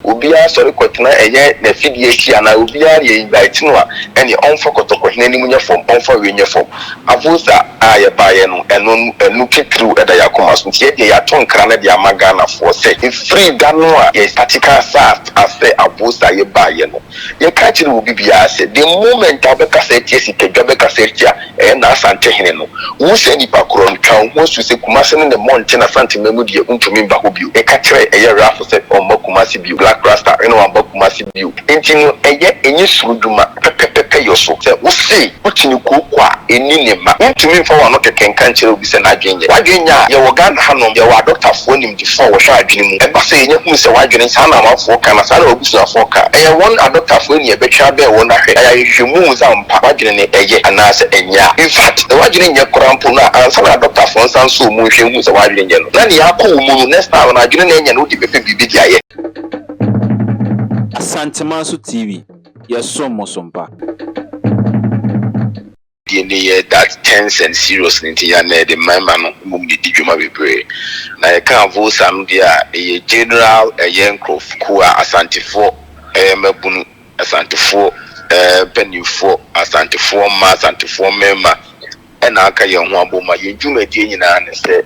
Obiara sɔre kɔtena ɛyɛ n'afidie akyi anaa obiara yɛ invite no a, ɛneɛ ɔmfa kɔtɔkɔhene anim nyɛ fam, ɔmfa wei nyɛ fam. Avosa a yɛbaeɛ no, ɛno ɛno titiriw ɛda yɛn akoma so. Nti yɛdeɛ yɛato nkra no de ama Ghanafoɔ sɛ, ɛfiri da no a yɛ starte kaa saa asɛ Avosa yɛbaeɛ no, yɛka kyerɛ obi biara sɛ, the moment a wobɛkasa atia sikadwa, bɛkasa atia ɛyɛ n'Asantehene no, Wu sɛ nipa korɔ no, twa wo ho asu sɛ Kumase ne ne mmɔnten Asanteman mu deɛ wontumi mba hɔ bio. Meka kyerɛɛ ɛyɛ Ralph sɛ ɔmma Kumase bio, Black Rasta ɛna wamba Kumase bio. Enti no ɛyɛ ɛnyɛ suro dwuma pɛpɛpɛpɛ yɔ so sɛ wo se wo kyini kooko a ɛnni ne mma. Wontumi mfa w'ano kɛkɛ nka nkyerɛ obi sɛ n'adwene nyɛ. W'adwene nyɛ a, yɛwɔ Ghana hanom, yɛwɔ adɔktafoɔ animdefoɔ a wɔhwɛ adwene mu. Ɛba sɛ yɛnya hunu sɛ w'adwene saa na amanfoɔ ka na saa na w'abusuafoɔ ka a, ɛyɛ wɔn adɔktafoɔ ani a ɛbɛtwe abɛn wɔn ahwɛ na yɛayɛ nhwehwɛmu ahu sɛ ampa w'adwene no ɛyɛ anaasɛ ɛnyɛ a. In fact, sɛ w'adwene nyɛ koraa mpo no a, ansa na adɔktafoɔ nsa nsɔ wo mu nhwɛ nhu sɛ w'adwene nyɛ no, na nea akɔ wo mu no, next time no adwene no ɛnyɛ no wode bɛpɛ biribi de ayɛ. Asantemanso TV, yɛsom mo so mpa. Deɛ ne yɛ that tense and serious no nti yɛ a na yɛde mmarima no mmom na ɛdi dwuma bebree. Na yɛka Avosa no deɛ a, ɛyɛ general ɛyɛ nkorɔfokuo a Asantefoɔ ɛyɛ mmabunu, Asantefoɔ ɛɛ mpaninfoɔ, Asantefoɔ mmaa, Asantefoɔ mmarima ɛna aka yɛn ho abom a yɛn dwumadie nyinaa ne sɛ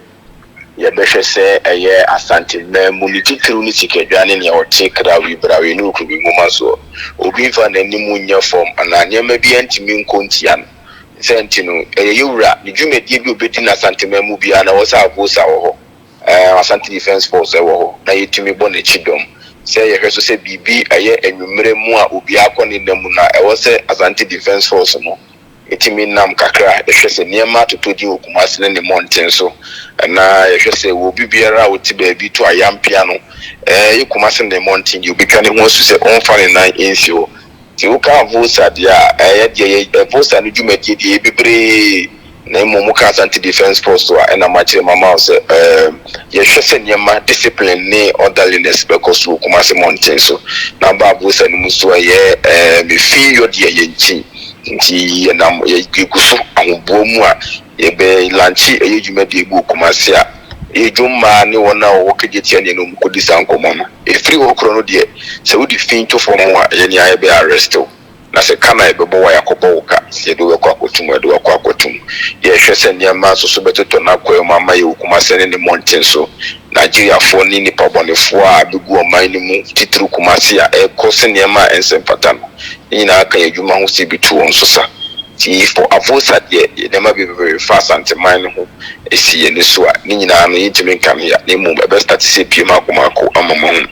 Yɛbɛhwɛ sɛ ɛyɛ Asante mmaa mu ne titiriw ne sikadwa ne nea ɔte Krawi, Brawi ne Okubi nwoma soɔ. Obi mfa n'anim nyɛ fam anaa nneɛma biara ntumi nkɔ ntia no. Ne saa nti no, ɛyɛ yɛn wura ne dwumadie bi a ɔbɛdi no Asante man mu biara no ɛwɔ sɛ Avosa wɔ hɔ, Asante Defence Force wɔ hɔ na yɛtumi bɔ n'akyi dɔm. Sɛ yɛhwɛ so sɛ biribi ɛyɛ anwummerɛ mu a obiara kɔ ne nna mu no a, ɛwɔ sɛ Asante Defence Force no Yɛtumi nam kakra hwɛ sɛ nneɛma atotɔ din wɔ Kumasi ne ne mmɔnten so, na yɛhwɛ sɛ wɔ obi biara a ɔte baabi to ayampea no, ɛyɛ Kumasi ne ne mmɔnten deɛ ɔbɛtwa ne ho asu sɛ ɔmfa ne nan nsi hɔ. Nti woka Vosa deɛ a, ɛyɛ deɛ yɛ Vosa no dwumadie deɛ ɛyɛ bebree, na mmom woka Asante Defence Force a, ɛna makyerɛ mu ama wo sɛ yɛhwɛ sɛ nneɛma discipline ne orderliness bɛkɔ so wɔ Kumasi mmɔnten so. Na ba Vosa no mu nso ɛyɛ efi yɔ deɛ yɛnkyi. Nti yɛnam yɛgu so ahoboa mu a yɛbɛ lankye ɛyɛ dwumadie bi wɔ Kumasi a ɛyɛ dwom mmaa ne wɔn a wɔwɔ Kejetia ne ɛne wɔn kɔdi saa nkɔmmɔ no. Ɛfiri hɔ korɔ no deɛ sɛ wode fi to fam a ɛyɛ nea yɛbɛ arrest wo na sɛ ka na yɛbɛbɔ wo a yɛakɔbɔ wo ka, sɛ yɛde wo bɛkɔ akɔto mu a yɛde wo akɔ akɔto mu. Yɛhwɛ sɛ nneɛma nso so bɛtotɔ n'akwan mu ama yɛ wɔ Kumasi ne ne mmɔnten so. Nigeriafoɔ ne nnipa bɔnefoɔ a abɛgu ɔman no mu titiriw Kumasi a ɛrekɔ sɛ nneɛma a ɛnsɛ mfata no. Ne nyinaa ka yɛn adwuma ho sɛ yɛbɛtu wɔn so sa. Nti for Avosa deɛ, nneɛma bebree fa Asanteman no ho si yɛn ani so a, ne nyinaa no yɛntumi nka no ya, na mmom ɛbɛ starte sɛ ɛpue mmaako mmaako ama moahunu.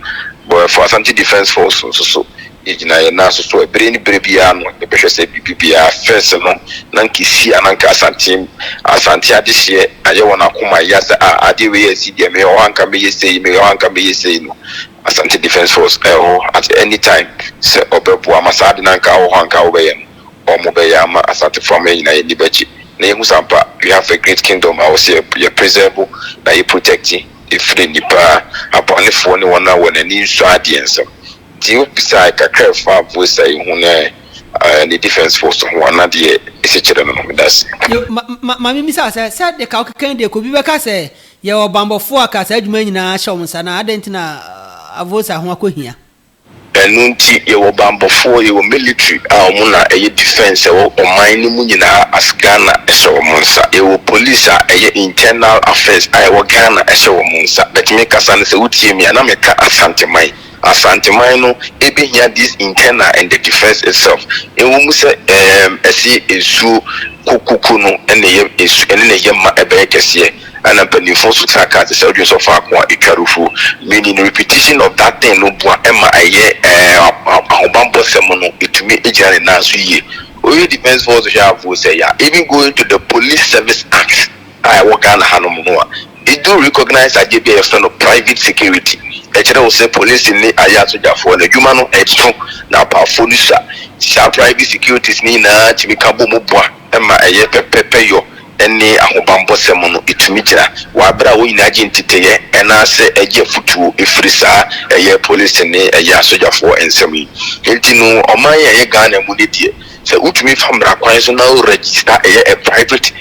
But for Asante Defence Force nso so, yɛgyina yɛn nan so so a, bere ne bere biara no yɛbɛhwɛ sɛ biribi biara, first no na anka ɛsi a na anka Asante Asante adehyeɛ ayɛ wɔn akoma ya sɛ ah adeɛ wei a asi deɛ meyɛ hɔ a anka mɛyɛ sei, meyɛ hɔ a anka mɛyɛ sei no, Asante Defence Force ɛwɔ hɔ at any time sɛ ɔbɛboa ma saa ade no anka wɔ hɔ anka wobɛyɛ no ɔmo bɛyɛ ama Asantefoɔ ama yɛn nyinaa yɛn ani bɛgye na yɛhu sɛ ampa we have a great kingdom a ɔsɛ yɛ preserve na yɛ protect ɛfiri nnipa abɔnefoɔ ne wɔn a wɔn ani nsɔ adeɛ nsam. Nti wobisae kakra ɛfa Vosa yi ho ne ne Defence Force ho a na deɛ ɛsi kyerɛ no no. Medase. Yo, ma, ma, ma memmisa wo sɛ, sɛ de ka wokeka yi deɛ, kɔ obi bɛka sɛ Yɛwɔ bammɔfoɔ a ka saa adwuma yi nyinaa hyɛ wɔn nsa, na adɛn nti na Avosa ho akɔhia? Ɛno nti yɛwɔ banbɔfoɔ, yɛwɔ military a wɔn na ɛyɛ defence ɛwɔ ɔman no mu nyinaa as Ghana ɛhyɛ wɔn nsa, yɛwɔ police a ɛyɛ internal affairs a ɛwɔ Ghana ɛhyɛ wɔn nsa, but me kasa no sɛ wotie me a na meka Asanteman, Asanteman no ɛbɛhia this internal and the defence itself, ɛwɔ mu sɛ ɛɛm ɛse nsuo kokoko no ɛna ɛyɛ nsu ɛne na ɛyɛ ma ɛbɛyɛ kɛseɛ. Ɛna mpaninfoɔ nso tena kaa te sɛ wodwene sɛ ɔfaako a ɛtware fuo meaning repetition of that thing no boa ma ɛyɛ ahobanbɔ sɛm no ɛtumi gyina ne nan so yie. Wohwɛ defence force hwɛ a fuo sɛ ya even going to the police service act a ɛwɔ Ghana ha nom no a they do recognize adeɛ bi a yɛfrɛ no private security ɛkyerɛ wo sɛ police ne ayɛ asogyafoɔ no adwuma no ɛso na apaafoɔ no sua saa private securities no nyinaa tumi ka bɔ mu boa ma ɛyɛ pɛpɛpɛ yɔ ne ahobanbɔsɛm no tumi gyina wɔ aber a wɔn nyinaa gye nteteyɛ anaasɛ gye afotuo firi saa ɛyɛ polisi ne ɛyɛ asogyafoɔ nsam yi. Nti no ɔman a ɛyɛ Ghana mu no deɛ sɛ wotumi fa mmara kwan so na wo register ɛyɛ a private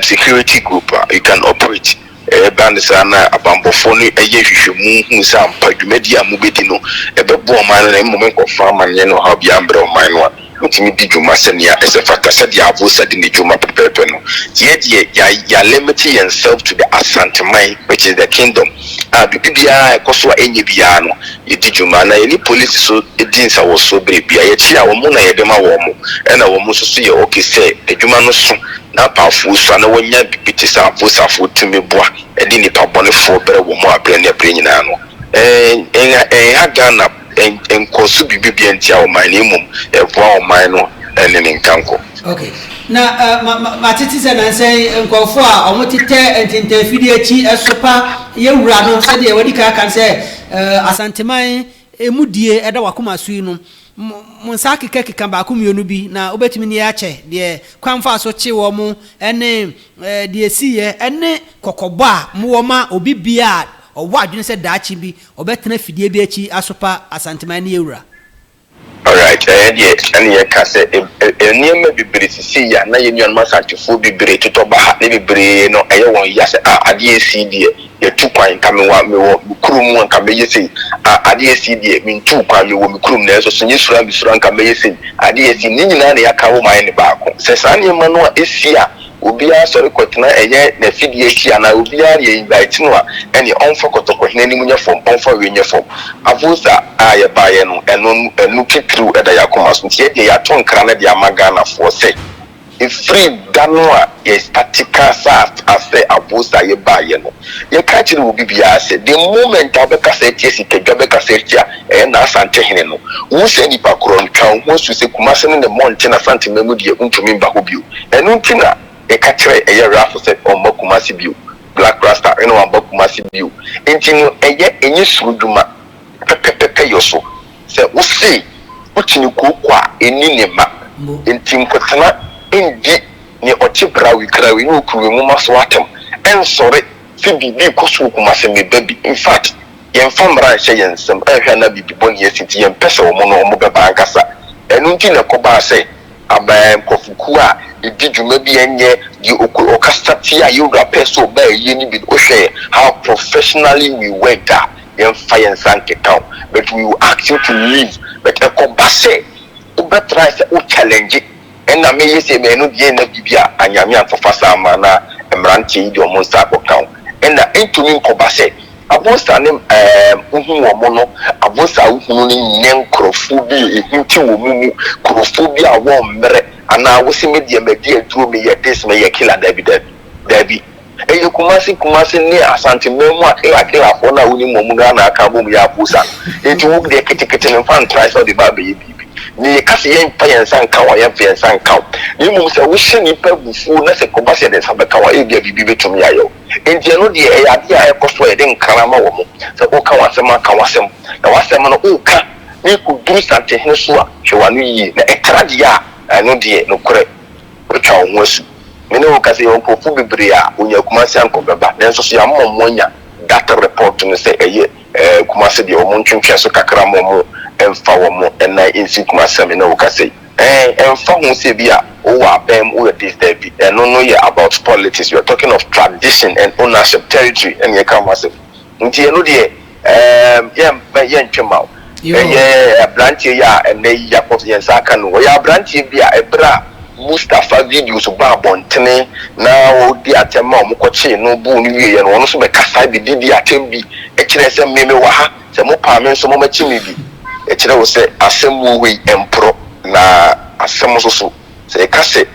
security group a you can operate. Ɛba no saa na abanbɔfoɔ no yɛ nhwehwɛmu hunu sɛ ampa dwumadie a mobɛdi no ɛbɛboa ɔman no na mmom ɛnkɔfa amaneɛ ne ɔhaw biara mbrɛ ɔman no a, motumi di dwuma sɛnea ɛsɛ fata sɛdeɛ Avosa di ne dwuma pɛpɛɛpɛ no. Nti yɛ deɛ yɛ yɛ limit yɛn self to the Asanteman, which is the kingdom, a biribi biara a ɛkɔ so a ɛnyɛ biara no yɛdi dwuma na yɛne polisi so di nsawɔsoɔ berɛ biara. Yɛkye a wɔn na yɛde ma wɔn ɛna wɔn nso so yɛ okay sɛ adwuma no so na apaafoɔ sua na wɔnya biribi te sɛ Avosafoɔ tumi boa de nnipa bɔnefoɔ brɛ wɔn a berɛ ne berɛ nyinaa no ɛnha Ghana nkɔ so biribi biara ntia ɔman no mmom ɛboa ɔman no ne ne nkankɔ. Ok. Na ma ma matete sɛ nansa yi nkurɔfoɔ a wɔtetɛ ntentɛnfidie akyi sopa yɛ wura no sɛdeɛ wadi kan aka no sɛ Asanteman emu die da w'akoma so yi no, mo mo nsa akekakeka baako mmienu bi na wobɛtumi ne yɛ akyɛ deɛ kwan faa so kye wɔn ne deɛ ɛsiiɛ ne kɔkɔbɔ a mowɔ ma obi biara a ɔwɔ adwene sɛ daakye bi ɔbɛtena fidie bi akyi asopa Asanteman ne yɛ wura. Alright, ɛyɛ deɛ ɛne yɛka sɛ nneɛma bebree sisii a na yɛn nuanom Asantefoɔ bebree totɔ ba ha ne bebree no ɛyɛ wɔn ya sɛ ah adeɛ esii deɛ yɛtu kwan nka mewɔ mewɔ me kurom a nka mɛyɛ sei, ah adeɛ esii deɛ mentuu kwan mewɔ me kurom nanso so nyɛ suro a mesuro a nka mɛyɛ sei, adeɛ esii ne nyinaa na yɛaka wɔ mu ayɛ no baako sɛ saa nneɛma no a esi a Obiara sɔre kɔtena ɛyɛ n'afidie akyi anaa obiara yɛ invite no a, ɛneɛ ɔmfa kɔtɔkɔhene anim nyɛ fam, ɔmfa wei nyɛ fam. Avosa a yɛbaeɛ no, ɛno ɛno titiriw da yɛn akoma so. Nti yɛdeɛ yɛato nkra no de ama Ghanafoɔ sɛ, ɛfiri da no a yɛ starte kaa saa asɛ Avosa yɛbaeɛ no, yɛka kyerɛ obi biara sɛ, the moment a wobɛkasa atia sikadwa, bɛkasa atia ɛyɛ n'Asantehene no, wo saa nipa korɔ no, twa wo ho asu sɛ Kumase ne ne mmɔnten Asanteman mu deɛ wontumi mba hɔ bio. Ɛno nti na yɛka kyerɛɛ ɛyɛ Ralph sɛ ɔmma Kumasi bio, Black Rasta ɛna wamba Kumasi bio. Nti no ɛyɛ ɛnyɛ suro dwuma pɛpɛpɛpɛ yɔ so sɛ wo se wo kyini kooko a ɛnni ne mma nti nkɔtena ndi neɛ ɔte brawi krawi ne okuruwe nwoma so atɛm ɛnsɔre sɛ biribi rekɔ so wɔ Kumasi me ba bi infact yɛmfa mmara nhyɛ yɛn nsam ɛnhwɛ a na biribi bɔne asi nti yɛmpɛ sɛ wɔn no wɔn bɛba ankasa ɛno nti na ɛkɔbaa sɛ Aba nkurɔfokuo a ɛdi dwuma bi a ɛnyɛ deɛ ɔkɔ ɔkasa tia yɛn wura pɛɛ sɛ ɔba ayie no bi no, wohwɛ how professionally we went a, yɛmfa yɛn nsa nkeka wo but we will ask you to leave but ɛkɔba sɛ wobɛ try sɛ wo challenge ɛna meyɛ sei mɛyɛ no deɛ ɛna biribi a anyame ankɔfa saa amma na mmeranteɛ yi de wɔn nsa akɔka wo ɛna ɛntumi nkɔba sɛ Abonsa ne ɛɛm wohu wɔn no, abonsa a wohunu no nyɛ nkorɔfoɔ bi a ehu te wɔn mu, nkorɔfoɔ bi a wɔmmrɛ anaa wose me deɛ madi aduro, meyɛ this, meyɛ killer, daabi daabi daabi. Ɛyɛ Kumasi Kumasi ne Asante man mu akiller akillerfoɔ no a wonim wɔn no ara na aka abom yɛ abonsa no. Enti wo deɛ ketekete no mfa ntrae sɛ wode ba abɛyɛ biribi. Ne yɛka sɛ yɛmfa yɛn nsa nka wo a, yɛmfa yɛn nsa nka wo. Na mmom sɛ wohyɛ nnipa abufuo na sɛ ɛkɔba sɛ yɛde nsa bɛka wo a, ebia biribi bɛtumi ayɛ wo. Enti ɛno deɛ ɛyɛ adeɛ a ɛkɔ so a yɛde nkra ma wɔn sɛ woka w'asɛm a ka w'asɛm, na w'asɛm no woka na ɛkɔduru Santehene so a hwɛ w'ano yie, na ɛtra deɛ a ɛno deɛ nokorɛ woatwa wo ho asu. Me ne wo kasa yi yɛwɔ nkurɔfoɔ bebree a wɔnya Kumasi anka wɔbɛba nanso so yɛama wɔn anya that report no sɛ ɛyɛ ɛɛ Kumasi deɛ wɔn ntwentwɛn so kakra ma wɔn mfa wɔn nan nsi Kumasi a me ne wo kasa yi. Ɛɛ ɛmfa ho sɛ bi a wowɔ aban mu woyɛ this daabi ɛno no yɛ about politics we are talking of tradition and ownership territory ɛna yɛka ho asɛm nti ɛno deɛ ɛɛm yɛmma yɛntwe mma wo ɛyɛ abranteɛ yi a ɛnɛ yi yɛakɔ yɛn nsa aka no ɔyɛ abranteɛ bi a ɛberɛ a Mustapha videos baa abɔntene na ɔdi atɛm ma wɔkɔkyee no buu no wieɛ no ɔno nso bɛkasae bɛdidii atɛm bi kyerɛɛ sɛ me mewɔ ha Sɛ mo paa me nso mommɛkye me bi. Ɛkyerɛ wo sɛ asɛm wɔ hɔ yi ɛmporɔ, na asɛm nso so, sɛ yɛka sɛ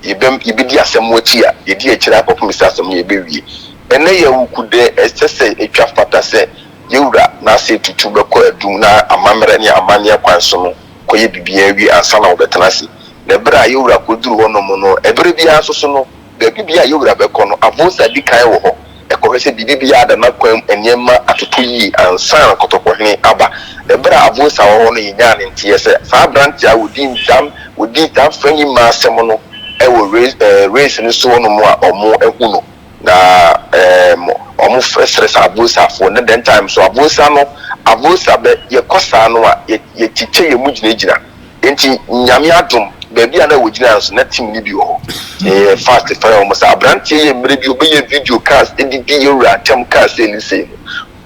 yɛbɛm yɛbɛdi asɛm no akyi a, yɛdi akyire ara kɔpem sɛ asɛm no yɛbɛwie. Ɛnnɛ yɛ awukudɛ, ɛsɛ sɛ ɛtwa fata sɛ yɛwura N'ase Tutu bɛkɔ adum na amammerɛ ne amanneɛ kwan so no kɔyɛ biribiara wie ansa na wɔbɛtena ase. Na ɛberɛ a yɛwura kɔduru hɔ nom no, ɛberɛ biara nso so no, Baabi biara a yɛn wura bɛkɔ no, Avosa di kan wɔ hɔ kɔhwɛ sɛ biribi biara da n'akwan mu, nneɛma atotɔ yie ansa na Kɔtɔkɔhene aba. Na bere a Avosa wɔ hɔ no, yenyaa ne nteɛ sɛ saa aberante a odi saa odi saa Frenyi mma asɛm no wɔ race ɛɛ race no so hɔnom a wɔahu no, na ɛɛm wɔfrɛsrɛ sɛ Avosafoɔ. Na then time so Avosa no, Avosa bɛ yɛkɔ saa no a, yɛ yɛkyekyɛ yɛn mu gyinagyina. Enti Nyame adom. Baabi a na wɔgyina nso na team no bi wɔ hɔ. Yɛyɛ fast frɛɛ wɔn sɛ aberanteɛ yi mmerɛ bi ɔbɛyɛ video cars de di yɛn wura atɛm kaa sei ne sei no,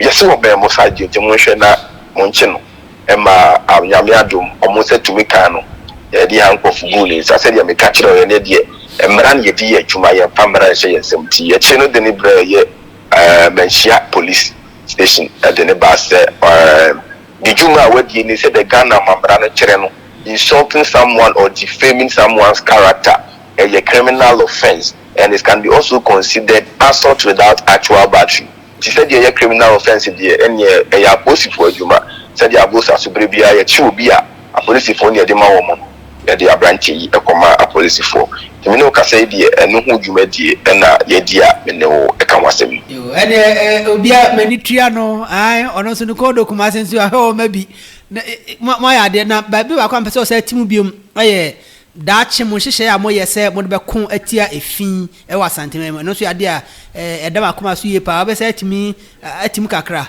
yɛse wɔbɛn mo saa gye nti monhwɛ na monkye no. Ɛma Nyame adom wɔn nsa tumi kaa no. Yɛde handcuff guu ne nsa sɛdeɛ meka kyerɛɛ wo yɛn deɛ mmara na yɛde yɛ adwuma yɛmfa mmara nhyɛ yɛn nsam nti yɛkyee no de no brɛɛ yɛ Manhyia police station de no baa sɛ Ne dwuma a wadie ne sɛdeɛ Ghana amammara no kyerɛ no, insulting someone or defaming someone's character ɛyɛ criminal offence and it can be also considered assault without actual battery. Nti sɛdeɛ ɛyɛ criminal offence deɛ ɛneɛ ɛyɛ apolisifoɔ adwuma. Sɛdeɛ abosa so berɛ biara yɛkye obi a apolisifoɔ na yɛde ma wɔn no, yɛde aberanteɛ yi kɔma apolisifoɔ. Nti me ne wo kasa yi deɛ ɛno ho dwumadie na yɛadi a me ne wo ka ho asɛm yi. Yoo ɛneɛ obia m'ani tua no ae ɔno nso ne kɔn dɔ Kumase nso ahwɛ ɔma bi na moayɛ adeɛ na baabi baako a mpɛ sɛ ɔsɛ ti mu biom ɛyɛ daakye mo nhyehyɛeɛ a moyɛ sɛ mode bɛko atia efi ɛwɔ Asanteman mu ɛno nso yɛ adeɛ a ɛda m'akoma so yie paa wobɛsɛ atumi atim kakra.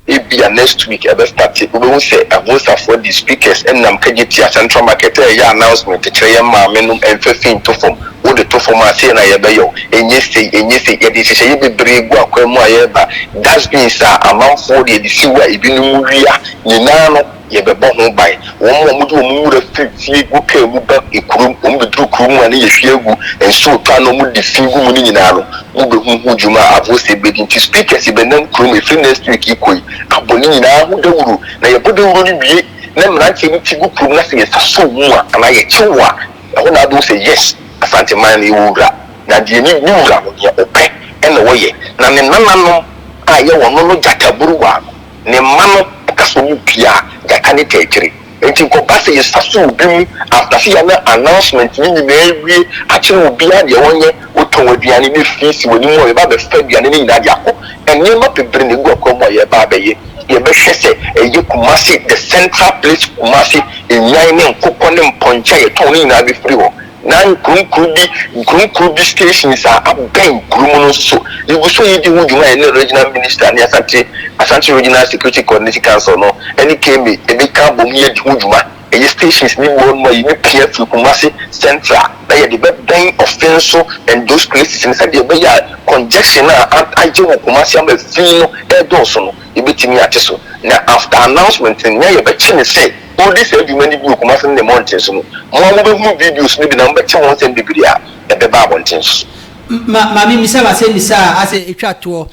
Ebia next week ɛbɛ starte, wobɛhu sɛ Avosafoɔ de speakers nam Kejetia central market ɛɛyɛ announcement kyerɛ yɛn maame nom ɛmfa fi nto fam, wode to fam a sei na yɛbɛyɛ wo, ɛnyɛ sei, ɛnyɛ sei, yɛde nhyehyɛeɛ bebree gu akwan mu a yɛreba, dustbins a amanfoɔ de si hɔ a ebinom wia nyinaa no yɛbɛbɔ ho ban. Wɔn a wɔde wɔn nwura firi fie gu kaa mu ba kurom, wɔbɛduru kurom a na yɛhwie agu, nsuo tɔ a na wɔde fi gu mu no nyinaa no, mobɛhu ho dwuma a Avose bɛdi. Nti speakers bɛnam kurom ɛfiri next week rekɔ yi abɔ ne nyinaa ho dawuro. Na yɛbɔ dawuro no wie na mmeranteɛ no ti gu kurom na sɛ yɛsa sɔ wo mu a anaa yɛkye wo a, ɛhɔ na wobɛhu sɛ yes, Asanteman no yɛwɔ wura. Na deɛ ne ne wura no, deɛ ɔpɛ na ɔyɛ. Na ne nananom a ɛyɛ ɔno no gyataburuwa no, Ne mma no ka sɛ ɔmo pie a gyata ne taa akyire. Nti nkɔba sɛ yɛsa so obi mu after sɛ yɛayɛ announcement no nyinaa awie akyerɛ obiara deɛ ɔnyɛ, wotɔn aduane ne fee si w'anim a yɛba abɛfa aduane no nyinaa de akɔ. Nneɛma bebree na ɛgu akwan mu a yɛreba abɛyɛ. Yɛbɛhwɛ sɛ ɛyɛ Kumasi, the central place Kumasi, nnwan ne nkokɔ ne mpɔnkye a yɛtɔn no nyinaa bɛfiri hɔ. Na nkuro nkuro bi nkuro nkuro bi stations a abɛn kuro mu no nso so, yɛgu so redi ho dwuma a yɛne Regional Minister ne Asante Asante Regional Security Coordinating Council no ne KMA bɛka abom na yɛadi ho dwuma. Ɛyɛ stations no bi wɔ hɔnom a yɛbɛpia firi Kumasi Central na yɛde bɛbɛn Offinso and those places no sɛdeɛ ɛbɛyɛ a congestion a agye wɔ Kumasi ama fi no redɔɔso no, yɛbɛtumi ate so. Na after announcement no, nea yɛbɛkye ne sɛ, Ɔredi saa dwuma no bi wɔ Kumasi ne ne mmɔnten so no, mo ara mobɛhunu videos no bi na mobɛte ho nsɛm bebree a ɛbɛba abɔnten so. Ma ma memmisa m'asɛmmisa a asɛ ɛtwa toɔ.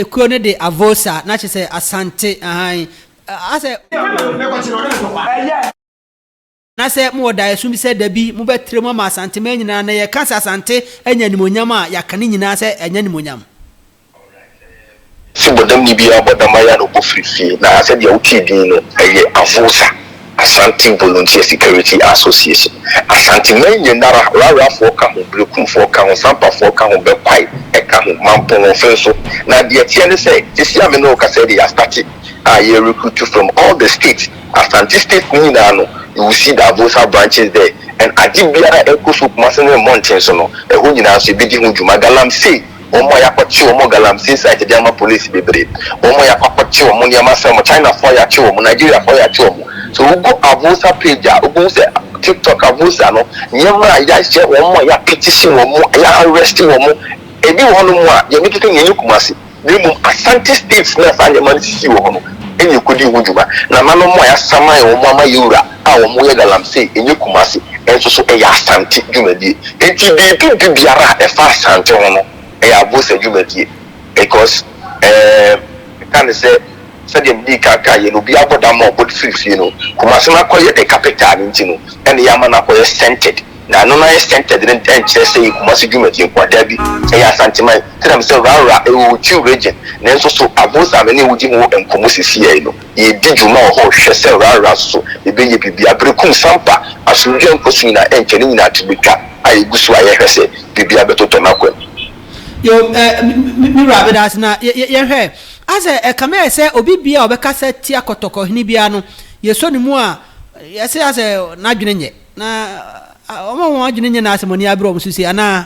Ekuo no de Avosa, na kyerɛ sɛ Asante, ahan, asɛ. Na sɛ mowɔ daeɛso bi sɛ dabi mobɛtrɛ mu ama Asanteman nyinaa, na yɛka sɛ Asante anya animuonyam a, yɛaka ne nyinaa sɛ anya animuonyam. Se bɔdamni biara bɔ dam ayɛ a na ɔbɔ firi fie na sɛdeɛ wotee din no ɛyɛ AVOSA, Asante Volunteer Security Association. Asanteman nyinara, Rarafoɔ ka ho, Berekumfoɔ ka ho, Sampafoɔ ka ho, Bɛkwae ka ho, Mampɔnɔfe nso. Na deɛ ɛteɛ ne sɛ, seesei a me ne wo kasa yi deɛ yɛastate a yɛ recruit from all the states, Asante states no nyinaa no, you will see the AVOSA branches there and ade biara a ɛrekɔ so Kumasi ne mmɔnten so no, ɛhɔ nyinaa nso yɛbɛdi ho dwuma. Galamsey. Wɔn a yɛakɔkye wɔn galamsey site de ama police bebree, wɔn a yɛakɔ akɔkye wɔn nneɛma asɛe wɔn, Chinafoɔ a yɛakye wɔn, Nigeriafoɔ a yɛakye wɔn. So wo go Avosa page a, wobɛhu sɛ TikTok Avosa no, nneɛma a yɛahyɛ wɔn a yɛapetition wɔn, yɛ arrest wɔn, ebi wɔ hɔnom a, deɛ mekeka nyinaa ɛnyɛ Kumasi, na mmom Asante states no a saa nneɛma no sisi wɔ hɔ no ɛna ɛkɔdii ho dwuma. Nananom a yɛasaman wɔn ama yɛwura a wɔyɛ galamsey, ɛnyɛ Kumasi, nso so ɛyɛ Asante dwumadie. Enti biribi bi biara a ɛfa Asante ho no, ɛyɛ Abosa dwumadie because ɛɛm meka no sɛ sɛdeɛ medii kan kaeɛ no, obiara bɔ dam a ɔbɔ de firi fie no, Kumasi no akɔyɛ the capital no nti no, ɛna yɛama no akɔyɛ centered. Na ɛno no ayɛ centered no nkyerɛ sɛ ɛyɛ Kumasi dwumadie nko ara, daabi, ɛyɛ Asanteman. Sɛdeɛ mesɛ Rara ɛwɔ Oti region, nanso so Abosa a me ne wo di ho nkɔmmɔ seesei yi no, Yɛredi dwuma wɔ hɔ hwɛ sɛ rara so yɛbɛyɛ biribi. Aberekum, Sampa, asomdwoeɛ nkɔso nyinaa ɛnkyɛ ne nyinaa to bɛtwa a yɛgu so a yɛhwɛ sɛ biribiara bɛtotɔ n'akwan mu. Yo, eh, me wura, meda ase na yɛhwɛ. Asɛ ɛkame ayɛ sɛ obi biara a ɔbɛkasa tia kɔtɔkɔhene biara no, yɛsɔ ne mu a, yɛse asɛ n'adwene nyɛ. Na wɔn a wɔn adwene nyɛ na asɛ mo ani abere wɔn so sei anaa?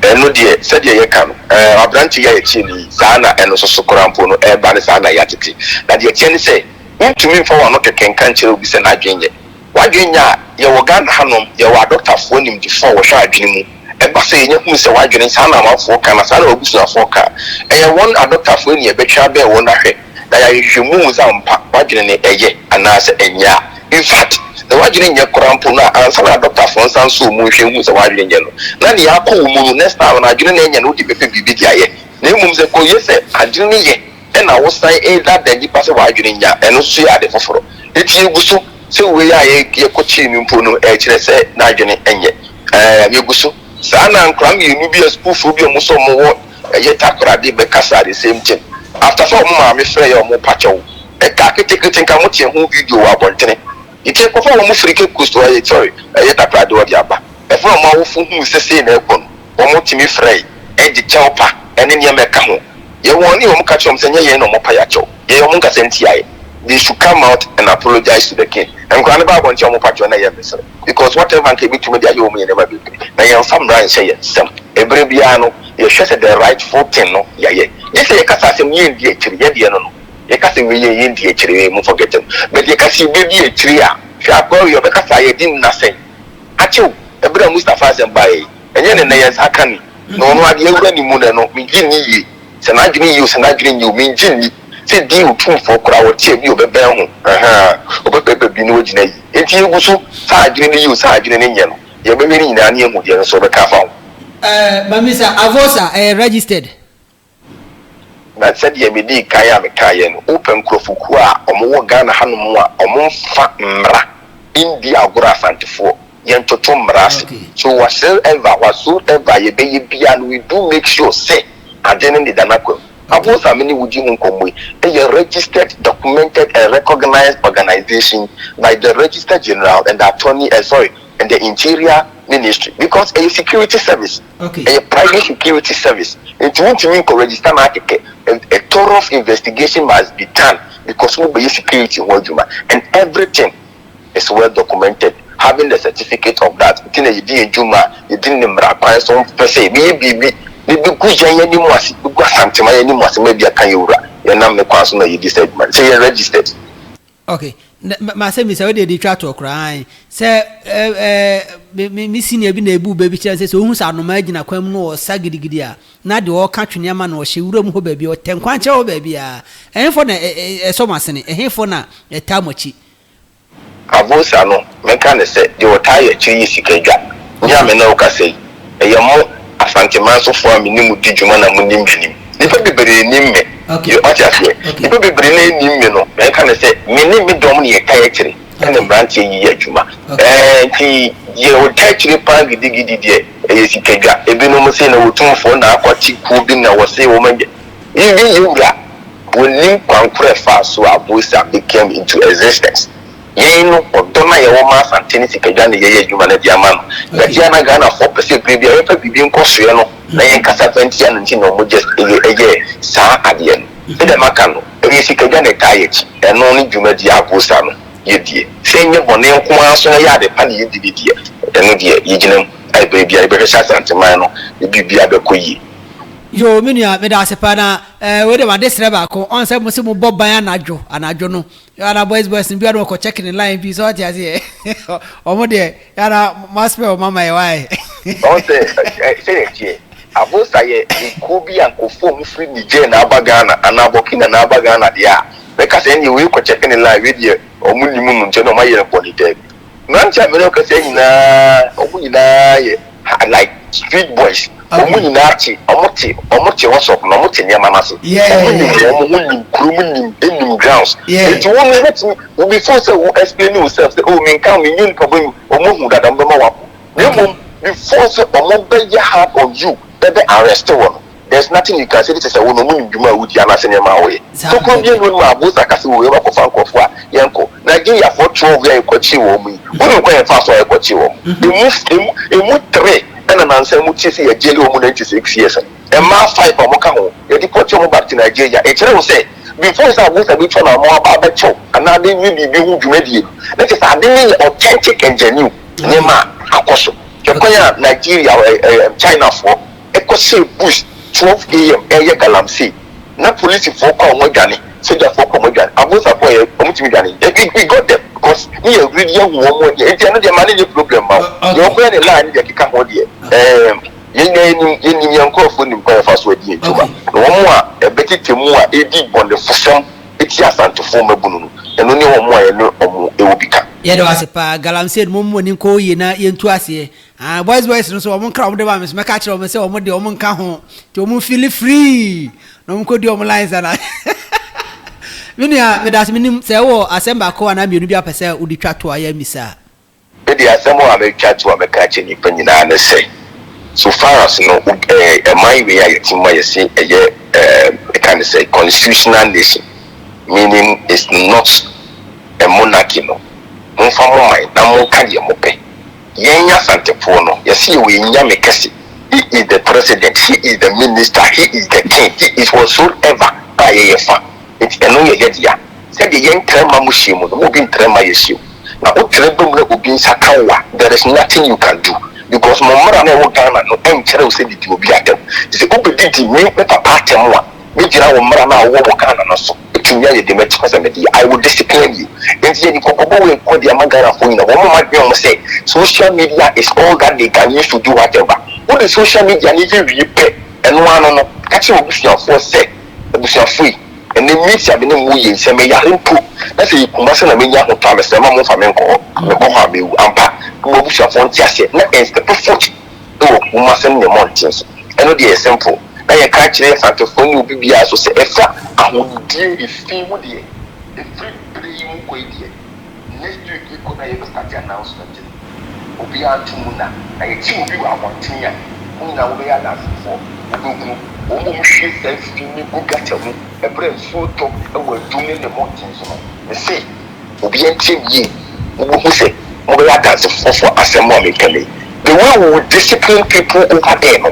Ɛno deɛ, sɛdeɛ yɛka no, ɛɛ, aberanteɛ yi a yɛtie no yi, saa na ɛno nso so koraa mpo no ɛreba no, saa na yɛatete. Na deɛ ɛteɛ ne sɛ, wontumi mfa w'ano kɛkɛ nka nkyerɛ obi sɛ n'adwene nyɛ. W'adwene nyɛ a, Yɛwɔ Ghana hanom, yɛwɔ adɔktafoɔ nimdefoɔ a wɔhwɛ adwene mu. Ɛba sɛ yɛnya hunu sɛ w'adwene, saa na amanfoɔ ka na saa na w'abusuafoɔ ka a, ɛyɛ wɔn adɔktafoɔ yi na yɛbɛtwe abɛn wɔn ahwɛ na yɛahwehwɛ mu ahu sɛ ampa w'adwene no ɛyɛ anaasɛ ɛnyɛ a. In fact, sɛ w'adwene nyɛ koraa mpo no a, ansa na adɔktafoɔ nsa nsɔ wo mu nhwɛ nhu sɛ w'adwene nyɛ no, na nea akɔ wo mu no, next time no adwene no ɛnyɛ no wode bɛpɛ biribi de ayɛ. Na mmom sɛ kɔyɛ sɛ adwene no yɛ ɛna wosan redaadaa nnipa sɛ w'adwene nya a, ɛno nso yɛ ade foforɔ. Enti yɛgu so sɛ wei a yɛkɔkyee no mpo no, ɛkyerɛ sɛ n'adwene nyɛ. Ɛɛ, yɛgu so. Saa na nkwadaa mmienu bi a sukuufoɔ bi a wɔn nso wɔwɔ ɛyɛ Takoradi bɛkasaa the same thing. After sɛ wɔn maame frɛeɛ a wɔrepa kyɛw. Ɛkaa ketekete nka mote ɛho video wɔ abɔntene. Nti yɛkɔfaa wɔn firi Cape Coast hɔ, ɛyɛ sorry, ɛyɛ Takoradi hɔ de aba. Ɛberɛ a wɔn awofo huu sɛ sei na ɛrekɔ no, Wɔtumi frɛe de kyɛw pa ne nneɛma a ɛka ho yɛ wɔn ne wɔn ka kyerɛ wɔn sɛ ɛnyɛ yɛn na wɔpa yɛn akyɛw, yɛyɛ wɔn nkasa ntia yɛn. They should come out and apologize to the king. Nkwadaa no ba abɔnten a wɔpa kyɛw na ɛyɛ mesere because whatever nka yɛbɛtumi de ayɛ wɔn yɛ nneɛma bebree na yɛmfa mmara nhyɛ yɛn nsam. Ɛberɛ biara no yɛhwɛ sɛ the rightful thing no yɛayɛ. Gye sɛ yɛka sɛ asɛm no yɛndi akyire, yɛn deɛ no no yɛka sɛ wei yɛ yɛndi akyire, wei mo forget no. But yɛka sɛ yɛbɛdi akyire a, hwɛ akoa wei ɔbɛka saa yɛdi nna sɛn? Akyew, ɛberɛ a Mustapha asɛm baeɛ yi, ɛnyɛ ne nnɛ yɛn nsa aka ni, na ɔno adeɛ awura ne mu no ɛno, mengye nni yie, sɛ n'adwene yie o, sɛ n'adwene nyɛ o, mengye nni sɛ din otumfoɔ koraa ɔte a bi ɔbɛbɛn ho, ahaa, ɔbɛpɛɛpɛ bi na wagyina yie. Enti yɛgu so, sɛ adwene no yie o, sɛ adwene no nyɛ no, yɛbɛhwɛ ne nyinaa na yɛahu deɛ nso ɔbɛka afa ho. Eh, Mamisa, Avosa ɛyɛ registered? Na sɛdeɛ medii kan a mekaeɛ no, wopɛ nkurɔfokuo a wɔwɔ Ghana hanom a wɔmfa mmara ndi agorɔ Asantefoɔ, yɛntoto mmara ase. So whatsoever, whatsoever yɛbɛyɛ biara no, we do make sure sɛ ade no deda n'akwan mu. Abonsa a me ne wo di ho nkɔmmɔ yi yɛ registered, documented and recognised organisation by the Registrar General and the Attorney, eh, sorry, and the Interior Ministry because ɛyɛ security service. Ɛyɛ private security service nti wontumi nkɔ register no ara kɛkɛ a thorough investigation must be done because mo bɛyɛ security ho adwuma and everything is well documented having the certificate of that nti na yɛdi yɛn dwuma a yɛdi no mmara kwan so mpɛ sɛ yɛbɛyɛ biribi na ɛbɛgu yɛn anim ase bɛgu Asanteman anim ase ma ebi aka yɛn wura yɛnam ne kwan so na yɛdi saa adwuma no sɛ yɛ registered. Ok, na m'asɛm bisa wei deɛ de twa toɔ koraa ae, sɛ eh, me, me, me senior bi na ebu bɛ bi kyerɛ sɛ sɛ ohu sɛ anomaa gyina kwan mu na ɔsa gidigidi a, na deɛ ɔreka twene ama no ɔhyɛ wuram hɔ baabi, ɔtɛ nkwankyerɛ hɔ baabi a, ɛhefoɔ na ɛsɔ mo asene, ɛhefoɔ na ɛtaa mo akyi? Avosa no, mɛka no sɛ, deɛ ɔtaa yɛ akyiri yɛ sika dwa. Me a me ne wo kasa yi, ɛyɛ mo Asanteman sofoɔ a me ne mo di dwuma na monim m'anim. Nnipa bebree nnim me. Wate aseɛ? Nnipa bebree no a nnim me no, mɛka no sɛ, me ne me dɔm na yɛtaa akyire ɛne mmeranteɛ yi yɛ adwuma. Ɛɛ, nti deɛ ɔtaa akyire paa gidigidi deɛ, ɛyɛ sika dwa. Ebinom se na Otumfoɔ na akɔte kuo bi na wɔse wɔn anya. Even yɛn wura, wɔnnim kwan korɔ a ɛfaa so a Bosa became into existence. Yɛn no, ɔdɔ no a yɛwɔ ma Asante ne sikadwa na yɛyɛ adwuma no de ama no. But yɛ a na Ghanafoɔ pɛ sɛ berɛ biara yɛmfa biribi nkɔsoɛ no na yɛnkasa mfa ntia no nti na wɔn just yɛ yɛɛ saa adeɛ no. Sɛdeɛ maka no, ɛyɛ sikadwa na ɛtaa yɛn akyi. Ɛno ne dwumadie a Bosa no yɛdie. Sɛ ɛnyɛ bɔne nko ara so na ɛyɛ ade pa na yɛdi no deɛ, ɛno deɛ yɛgyina mu a berɛ biara yɛbɛhwɛ sɛ Asanteman no biribiara bɛkɔ yie. Yoo me nua meda ase paa na eh, wei de made srɛ baako ɔn sɛ mo se mo bɔ ban anadwo anadwo no Yana boys boys no bia no ɔkɔ check ne line bi sɛ ɔte aseɛ ɔmo deɛ yana mo aspɛ ɔmo ama yɛ wae. Ɔn sɛ sɛdeɛ ɛteɛ Avosa yɛ ekuo bi a nkorɔfoɔ a ɔmo firi Niger na aba Ghana anaa Burkina na aba Ghana deɛ a mɛka sɛ ɛnneɛ wei kɔ check ne line wei deɛ ɔmo nim no nti ɛnna ɔmo ayɛ no bɔne daabi Mmeranteɛ a me ne wo kasa yi nyinaa, wɔn nyinaa yɛ like street boys. Wɔn nyinaa te, wɔn te, wɔn te WhatsApp na wɔn te nneɛma no ase. Wɔn nim wɔn ho nim kurom nim nim grounds. Nti wɔn no wobɛtumi, wo before sɛ wo explain yourself sɛ oh menka me nyɛ nipa bɔne, wɔn ahu dada wɔn bɛma wakɔ. Na mmom before sɛ wɔn bɛyɛ hard on you bɛbɛ arrest wɔ no. There's nothing you can say ne kyerɛ sɛ wo no ɔmo nim dwuma a wodi anaasɛ nneɛma a woyɛ. Tokuro biara nni hɔ nom a Abusa ka sɛ wei wakɔfa nkorɔfoɔ a yɛnkɔ. Nigeriafoɔ 12 yi a yɛkɔkyee wɔn yi, wonim kwan a yɛfaa so a yɛkɔkyee wɔn? Emu emu emu three ɛna nansa yi motie sɛ yɛgyeli wɔn 96 years no. Mmaa five a wɔka ho, yɛdepɔtee wɔn back to Nigeria. Ɛkyerɛ wo sɛ before sɛ Abusa bɛtwa n'ano aba abɛkyɛ wo anaa abɛwie biribi ho dwumadie no, na kyerɛ sɛ ade no yɛ authentic and genuine nneɛma a akɔ so. Hwɛ kwan a Nigeria ɛ ɛ Chinafoɔ kɔhyɛɛ bush 12 am reyɛ galamsey na polisifoɔ kɔ a wɔn adwane, sogyafoɔ kɔ a wɔn adwane, abonsafoɔ yɛ wɔn tumi dwane, we got them. Because ne yɛ ready ahu wɔn ani, nti ɛno deɛ ma ne nyɛ problem ma wo. Deɛ ɔkɔyɛ ne line ne deɛ ɛkeka ho deɛ, ɛɛm, yɛn nyinaa yɛnim, yɛnim yɛn nkorɔfoɔ nim kwan a yɛfa so adi yɛn dwuma. Na wɔn a ɛbɛtetɛ mu a ɛredi bɔnefosɛm tia Asantefoɔ mmabunu no, ɛno ne wɔn a yɛne wɔn wɔ bi ka. Yɛda wo ase paa galamsey no momma mo ani nkɔ hɔ yie na yɛntu aseɛ ah boys boys no nso wɔn nkra wɔn de ba me so mɛka akyerɛ wɔn sɛ wɔn deɛ wɔn nka ho nti wɔn feel free na wɔn kɔdi wɔn lines ana me nua meda ase menim sɛ wowɔ asɛm baako anaa mmienu bi apɛ sɛ wode twa to a yɛ mmisa a. Me deɛ asɛm a mɛtwa to a mɛka akyerɛ nnipa nyinaa ne sɛ, so far as no eh, ɛman wei a yɛte mu a yɛse ɛyɛ eh, meka ne sɛ constitutional nation, meaning it's not a monarchy no, momfa mo man na monka deɛ mopɛ. Yɛn Asantefoɔ no, yɛse yɛwɔ yɛn Nyame kɛse, he is the president, he is the minister, he is the king, he is whatsoever a yɛyɛ fa. Enti ɛno yɛ yɛ dea. Sɛdeɛ yɛntra mma mo hyeɛ mu no, mo obi ntra mma yɛ hyeɛ mu. Na wo tra ba mu na obi nsa ka wo a, there is nothing you can do. Because mo mmara no a ɛwɔ Ghana no nkyerɛ wo sɛ didi obi atɛm. Nti sɛ wobɛdidi me me papa atɛm a, mɛgyina wo mmara no a wowɔ wɔ Ghana no so atumi ayɛ deɛ mɛkyerɛ sɛ mede yɛ. I will discipline you. Enti yɛde kɔkɔbɔ wei kɔ de ama Ghanafoɔ nyinaa. Wɔn mma adwene wɔn sɛ social media is all that they can use to do whatever. Wode social media no yɛ wie pɛ, ɛno ara no no, ka kyerɛ w'abusuafoɔ sɛ, Abusuafo yi, ɛnnɛ meet a me ne mo yɛ yi, sɛ meyare mpo na sɛ ɛyɛ Kumasi na menya ahotɔ a, mesrɛ mma momfa me nkɔ hɔ. Mekɔ hɔ a, mewu. Ampa, mo abusuafoɔ nte aseɛ. Na ɛnstɛpe foot wɔ Kumasi ne ne mmɔnten so. Ɛno deɛ ɛyɛ simple. Na yɛka kyerɛ Asantefoɔ ne obi biara nso sɛ, ɛfa ahonidie efi ho deɛ, ɛfiri berɛ yi mu kɔ yi deɛ, Next week yi kɔ na yɛbɛ starte announcement no obiara nto mu na na yɛkye obi wɔ abɔnten a mo nyinaa mobɛyɛ adansefoɔ mobɛhunu wɔn a wɔhwie saa fi no gu gutter mu ɛberɛ a nsuo tɔ wɔ adum ne ne mmɔnten so no mese obiara ntie me yie mobɛhu sɛ mobɛyɛ adansefoɔ for asɛm a meka yi the way we will discipline people over there no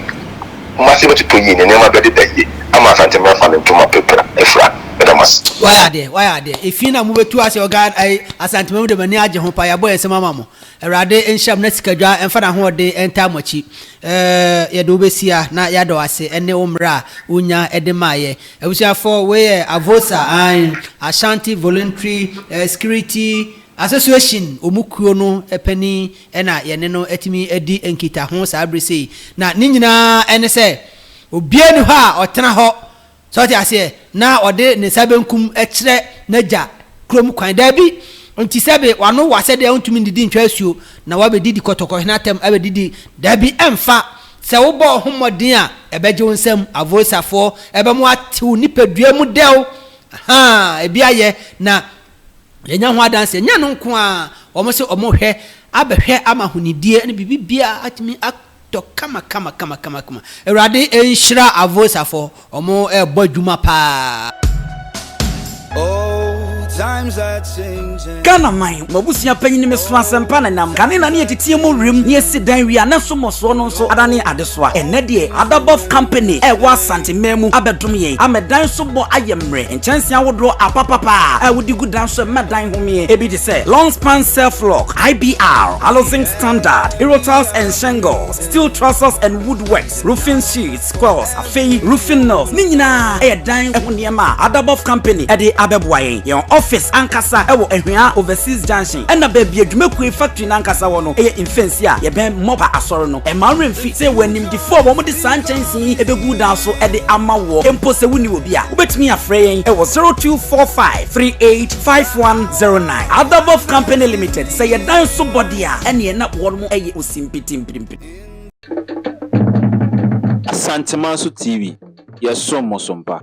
Kumasi bɛtotɔ yie na nneɛma bɛdeda yie ama Asante afa ne ntoma pɛpra afira. Meda mo ase. Wayɛ adeɛ, wayɛ adeɛ. Efi na mobɛtu ase wɔ Ghana ɛyi Asante mu de m'ani agye ho paa. Yɛabɔ yɛn nsam ama mo. Awurade nhyira mo na sikadwa mfa n'ahoɔden ntaa mo akyi. Ɛɛ yɛde wo bɛsia na yɛada wo ase ɛne wo mmerɛ a wonya de maeɛ. Abusuafoɔ wei yɛ AVOSA ae Ashanti Voluntary Security Association wɔn kuo no panin na yɛne no atumi adi nkitaho saa bere sei. Na ne nyinaa ne sɛ, obiara nni hɔ a ɔtena hɔ, sɛ ɔte aseɛ, na ɔde ne nsa benkum kyerɛ n'agya kurom kwan. Daabi, nti sɛbe w'ano wɔ asɛdeɛ a wontumi nnidi ntwa asuo, na woabɛdidi kɔtɔkɔhene atɛm abɛdidi. Daabi, ɛmfa. Sɛ wobɔ wo ho mmɔden a, ɛbɛgye wo nsam. Avosafoɔ, ɛbɛma woate wo nipadua mu dɛw. Ahaa, ebi ayɛ, na Yɛnya ho adanseɛ. Nyɛ ɛno nko ara, wɔn se wɔn rehwɛ abɛhwɛ ama ahonidie ne biribi biara atumi atɔ kama kama kama kama kama. Awurade nhyira Avosafo, wɔn rebɔ adwuma paa. Ghana man, m'abusua panyin me so asɛmpa na nam kane na ne yɛteteɛ mu werem ne yɛsi dan wie a na so mmɔsoɔ no nso adane adesoa. Ɛnnɛ deɛ Adabɔf Company a ɛwɔ Asante man mu abɛdom yɛn ama dan so bɔ ayɛ mmerɛ. Nkyɛnsee ahodoɔ apapapa a wode gu dan so ɛma dan homeɛ. Ebi te sɛ Long Span Self Lock, IBR, Alozinc Standard, Hero Tiles and Shingles, Steel Trusses and Woodworks, Roofing Sheets, Coils, afei Roofing Nails. Ne nyinaa yɛ dan ho nneɛma a Adabɔf Company de abɛboa yɛn. Yɛn office ankasa wɔ Ahwea Overseas Junction, ɛna baabi a dwumakuo yi factory no ankasa wɔ no yɛ Mfɛnsi a yɛbɛn Mɔpa Asɔre no. Ɛmma wo werɛ mfi sɛ yɛwɔ animdefoɔ a wɔde saa nkyɛnsee yi bɛgu dan so de ama woɔ mpo sɛ wonni obi a. Wobɛtumi afrɛ yɛn wɔ 0245 385109. Adabɔf Company Limited, sɛ yɛ dan so bɔ deɛ a, ɛneɛ na wɔnom yɛ osimpitimpirimpiri. Asantemanso TV, yɛsom mo so mpa.